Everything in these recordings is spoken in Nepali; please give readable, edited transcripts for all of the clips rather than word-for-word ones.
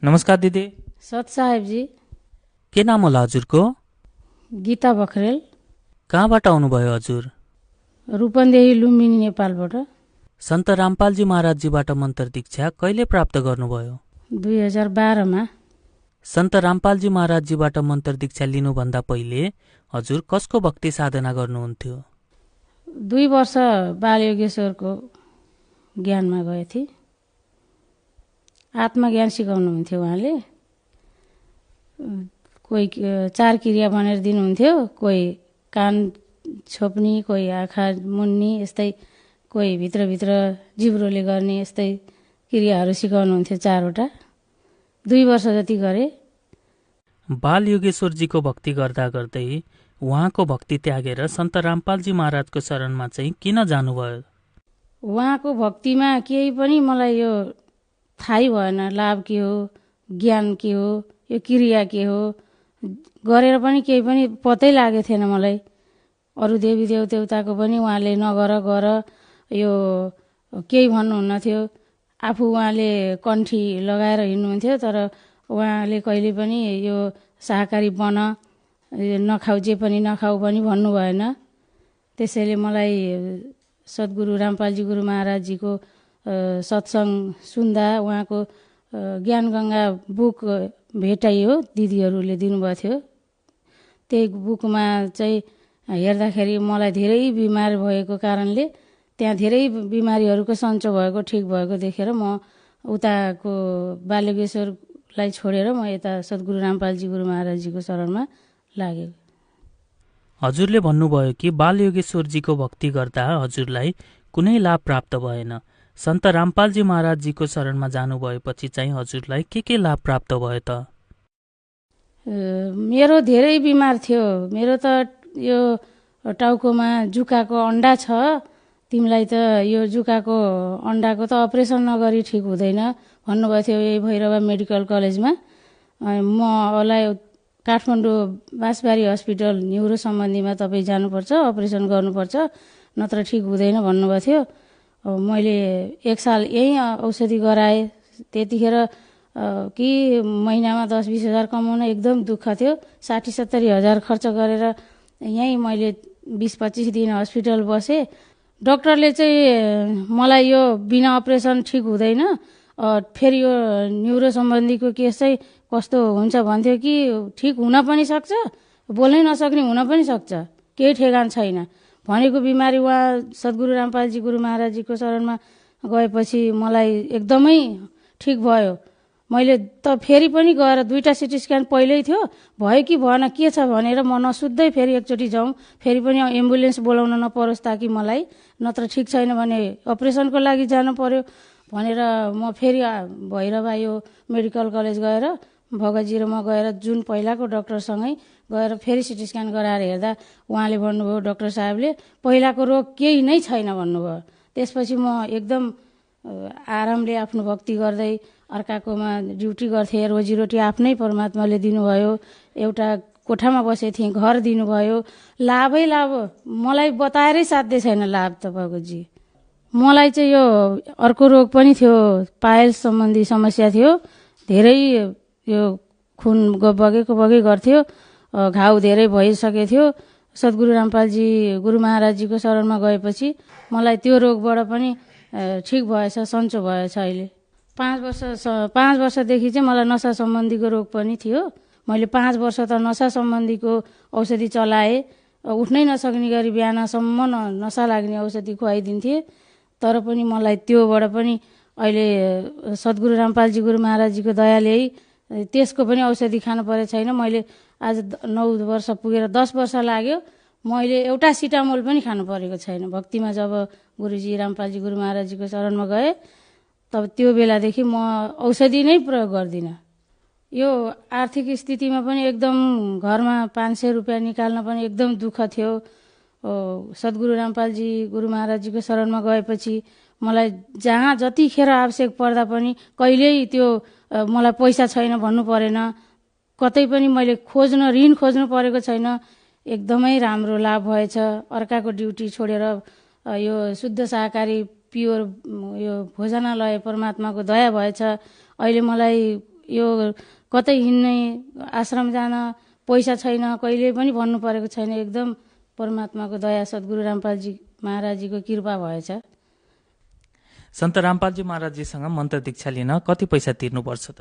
नमस्कार दिदी। सत साहेबजी। के नाम होला हजुरको? गीता बखरेल। कहाँबाट आउनुभयो हजुर? रूपन्देही लुम्बिनी नेपालबाट। सन्त रामपालजी महाराजजीबाट मन्त्र दीक्षा कहिले प्राप्त गर्नुभयो? 2012 मा। सन्त रामपालजी महाराजजीबाट मन्त्र दीक्षा लिनुभन्दा पहिले हजुर कसको भक्ति साधना गर्नुहुन्थ्यो? 2 वर्ष बालयोगेश्वरको ज्ञानमा गए थिए। आत्मज्ञान सिकाउनुहुन्थ्यो उहाँले। कोही 4 क्रिया भनेर दिनुहुन्थ्यो, कोही कान छोप्ने, कोही आँखा मुन्ने, यस्तै कोही भित्रभित्र जिब्रोले गर्ने यस्तै क्रियाहरू सिकाउनुहुन्थ्यो 4वटा। 2 वर्ष जति गरे। बाल योगेश्वरजीको भक्ति गर्दा गर्दै उहाँको भक्ति त्यागेर सन्त रामपालजी महाराजको शरणमा चाहिँ किन जानुभयो? उहाँको भक्तिमा केही पनि मलाई यो थाहै भएन। लाभ के हो, ज्ञान के हो, यो क्रिया के हो, गरेर पनि केही पनि पत्तै लागेको थिएन मलाई। अरू देवी देवताको पनि उहाँले नगर गर यो केही भन्नुहुन्न थियो। आफू उहाँले कण्ठी लगाएर हिँड्नुहुन्थ्यो, तर उहाँले कहिले पनि यो शाकाहारी बन, नखाऊ, जे पनि नखाऊ पनि भन्नु भएन। त्यसैले मलाई सद्गुरु रामपालजी गुरु महाराजजीको सत्सङ्ग सुन्दा उहाँको ज्ञानगङ्गा बुक भेटाइयो, दिदीहरूले दिनुभएको थियो। त्यही बुकमा चाहिँ हेर्दाखेरि मलाई धेरै बिमार भएको कारणले त्यहाँ धेरै बिमारीहरूको सन्चो भएको, ठिक भएको देखेर म उताको बालयोगेश्वरलाई छोडेर म यता सद्गुरु रामपालजी गुरु महाराजजीको शरणमा लागेँ। हजुरले भन्नुभयो कि बाल योगेश्वरजीको भक्ति गर्दा हजुरलाई कुनै लाभ प्राप्त भएन। सन्त रामपालजी महाराजजीको शरणमा जानुभएपछि चाहिँ हजुरलाई के लाभ प्राप्त भयो त? मेरो धेरै बिमार थियो। मेरो त यो टाउकोमा जुकाको अन्डा छ। तिमीलाई त यो जुकाको अन्डाको त अपरेसन नगरी ठिक हुँदैन भन्नुभएको थियो यही भैरवा मेडिकल कलेजमा। मलाई काठमाडौँ बाँसबारी हस्पिटल न्युरो सम्बन्धीमा तपाईँ जानुपर्छ, अपरेसन गर्नुपर्छ, नत्र ठिक हुँदैन भन्नुभएको थियो। मैले 1 साल यहीँ औषधि गराएँ। त्यतिखेर कि महिनामा 10-20 हजार कमाउन एकदम दुःख थियो। 60-70 हजार खर्च गरेर यहीँ मैले 20-25 दिन हस्पिटल बसेँ। डक्टरले चाहिँ मलाई यो बिना अपरेसन ठिक हुँदैन, फेरि यो न्युरो सम्बन्धीको केस चाहिँ कस्तो हुन्छ भन्थ्यो कि ठिक हुन पनि सक्छ, बोल्नै नसक्ने हुन पनि सक्छ, केही ठेगान छैन भनेको बिमारी। उहाँ सद्गुरु रामपालजी गुरु महाराजजीको शरणमा गएपछि मलाई एकदमै ठिक भयो। मैले त फेरि पनि गएर 2टा सिटी स्क्यान पहिल्यै थियो, भयो कि भएन के छ भनेर म नसुत्दै फेरि एकचोटि जाउँ, फेरि पनि एम्बुलेन्स बोलाउन नपरोस् ताकि मलाई, नत्र ठिक छैन भने अपरेसनको लागि जानु पर्यो भनेर म फेरि भैरवा यो मेडिकल कलेज गएर भगतजी र म गएर जुन पहिलाको डक्टरसँगै गएर फेरि सिटी स्क्यान गराएर हेर्दा उहाँले भन्नुभयो, डाक्टर साहेबले पहिलाको रोग केही नै छैन भन्नुभयो। त्यसपछि म एकदम आरामले आफ्नो भक्ति गर्दै अर्काकोमा ड्युटी गर्थेँ। रोजीरोटी आफ्नै परमात्माले दिनुभयो। एउटा कोठामा बसेको थिएँ, घर दिनुभयो। लाभै लाभ, मलाई बताएरै साध्य छैन लाभ त भगतजी। मलाई चाहिँ यो अर्को रोग पनि थियो, पाइल्स सम्बन्धी समस्या थियो। धेरै यो खुन बगेको गर्थ्यो, घाउ धेरै भइसकेको थियो। सद्गुरु रामपालजी गुरु महाराजजीको शरणमा गएपछि मलाई त्यो रोगबाट पनि ठिक भएछ, सन्चो भएछ। अहिले 5 वर्षदेखि चाहिँ मलाई नसा सम्बन्धीको रोग पनि थियो। मैले 5 वर्ष त नसा सम्बन्धीको औषधि चलाएँ। उठ्नै नसक्ने गरी बिहानसम्म नसा लाग्ने औषधि खुवाइदिन्थेँ, तर पनि मलाई त्योबाट पनि अहिले सद्गुरु रामपालजी गुरु महाराजजीको दयाले त्यसको पनि औषधि खानु परेको छैन। मैले आज 9 वर्ष पुगेर 10 वर्ष लाग्यो, मैले एउटा सिटामोल पनि खानु परेको छैन। भक्तिमा जब गुरुजी रामपालजी गुरु महाराजजीको शरणमा गएँ तब त्यो बेलादेखि म औषधि नै प्रयोग गर्दिनँ। यो आर्थिक स्थितिमा पनि एकदम घरमा 500 रुपियाँ निकाल्न पनि एकदम दुःख थियो। सद्गुरु रामपालजी गुरु महाराजजीको शरणमा गएपछि मलाई जहाँ जतिखेर आवश्यक पर्दा पनि कहिल्यै त्यो मलाई पैसा छैन भन्नु परेन। कतै पनि मैले ऋण खोज्नु परेको छैन। एकदमै राम्रो लाभ भएछ। अर्काको ड्युटी छोडेर यो शुद्ध शाकाहारी प्योर यो भोजनालय परमात्माको दया भएछ। अहिले मलाई यो कतै हिँड्ने आश्रम जान पैसा छैन, कहिले पनि भन्नु परेको छैन। एकदम परमात्माको दया सद्गुरु रामपालजी महाराजजीको कृपा भएछ। सन्त रामपालजी महाराजजीसँग मन्त्र दीक्षा लिन कति पैसा तिर्नुपर्छ त?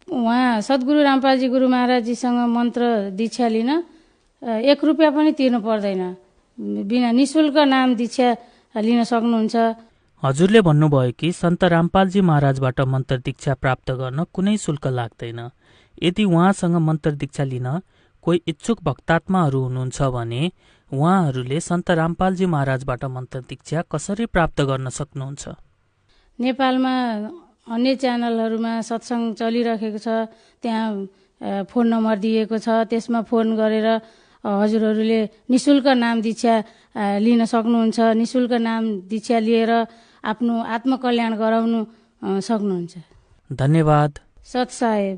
उहाँ सद्गुरु रामपालजी गुरु महाराजजीसँग मन्त्र दीक्षा लिन 1 रुपियाँ पनि तिर्नु पर्दैन। बिना निशुल्क नाम दीक्षा लिन सक्नुहुन्छ। हजुरले भन्नुभयो कि सन्त रामपालजी महाराजबाट मन्त्र दीक्षा प्राप्त गर्न कुनै शुल्क लाग्दैन। यदि उहाँसँग मन्त्र दीक्षा लिन कोही इच्छुक भक्तात्माहरू हुनुहुन्छ भने उहाँहरूले सन्त रामपालजी महाराजबाट मन्त्र दीक्षा कसरी प्राप्त गर्न सक्नुहुन्छ? नेपालमा अन्य च्यानलहरूमा सत्सङ्ग चलिरहेको छ, त्यहाँ फोन नम्बर दिएको छ। त्यसमा फोन गरेर हजुरहरूले निशुल्क नाम दीक्षा लिन सक्नुहुन्छ। निशुल्क नाम दीक्षा लिएर आफ्नो आत्मकल्याण गराउनु सक्नुहुन्छ। धन्यवाद। सत साहेब।